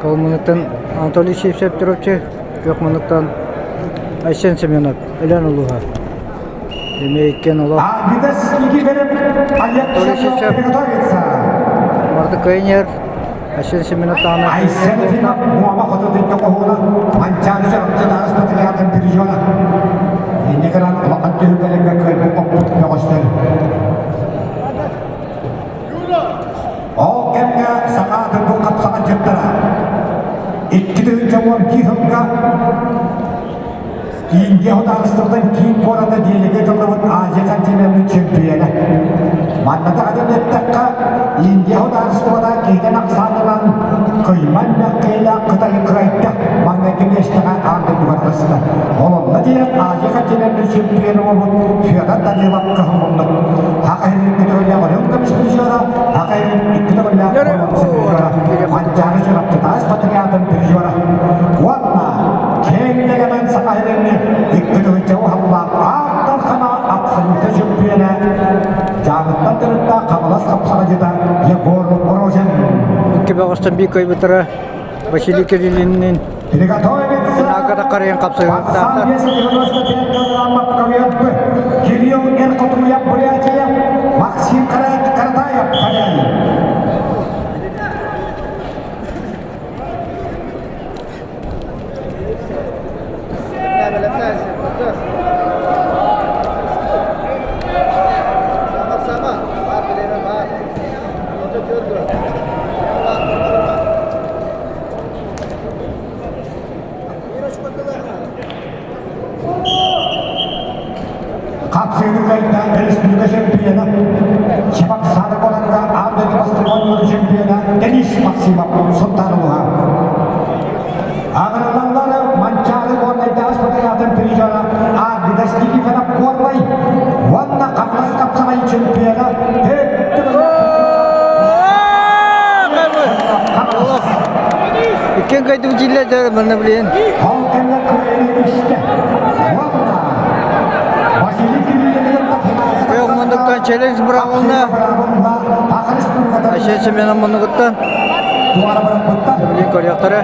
Ол муннуктан Анатолий Сивцев Чурапчы, күөх муннуктан Айсен Семенов, Өлөөн улууһа. Эмиэ иккиэн олох. Анатолий Сивцев барыта кыайан иһэр. Айсен Семенов даҕаны Айсен Ефимов Муома хоту хоһууна Манчаары Чурапчы патриотын призера. Инньэ гынан улахан түһүлгэлэргэ кыайбыт хоппут бөҕөстөр. Ол кэмҥэ саха дойду хапсаҕай дьыттара 2011 сылга Индия судаарыстыбатын киин куората Делигэ тыллыбыт Азия континенын чемпиона. Манна даҕаны эттэххэ, Индия судаарыстыбата киһитин ахсаанынан кыйман бэркэйлээх Кытай кыайда маҥнайгы миэстэҕэ аан дойдуга таҕыста. Ол онно диэн Азия континенын чемпиона буолбут Федор Данилов кыһыллыммыт. Аҕа иһин көтөҕүллээх Өрөҥ көмүс призера, аҕа иһин икки төгүллээх боруонса призера, Манчаары Чурапчытаас патриотын призера. Уонна киэҥ нэлэмэн Саха сирин икки тыһыынча уһаллаах Аартархана абсолютно чөмпүйүөнэ Дьааҥыттан төрүттээх Хаҥалас хапсаҕайдьыта Егор Рожин. Икки бөҕөстөн биир кыайбыттара Василий Кириллинин Приготовиться! Агата Карыйын хапсыһыктаахтар. 95 килограмма Кирилл Эркотуев Бурятия, Максим Каратаев Карелия. Хапсыыны кыайда республика чемпиона, Чебоксары куоракка аан дойду бастакы оонньууларын чемпиона Денис Максимов Сунтаар улууһа. Аҕырыллаллары Манчаары Горнайдааҕы спартакиадатын призера Арвидас Никифоров Горнай уонна Хаҥалас хапсаҕай чемпиона Хаҥалас. Иккиэн кыайдыбыт дииллэр манна билигин. Ол кэннэ кыайыы түстэ. Уонна Василий Кириллин Күөх муннуктан челлендж быраҕылынна. Айсен Семенов муннугуттан. Билигин көрүөхтэрэ.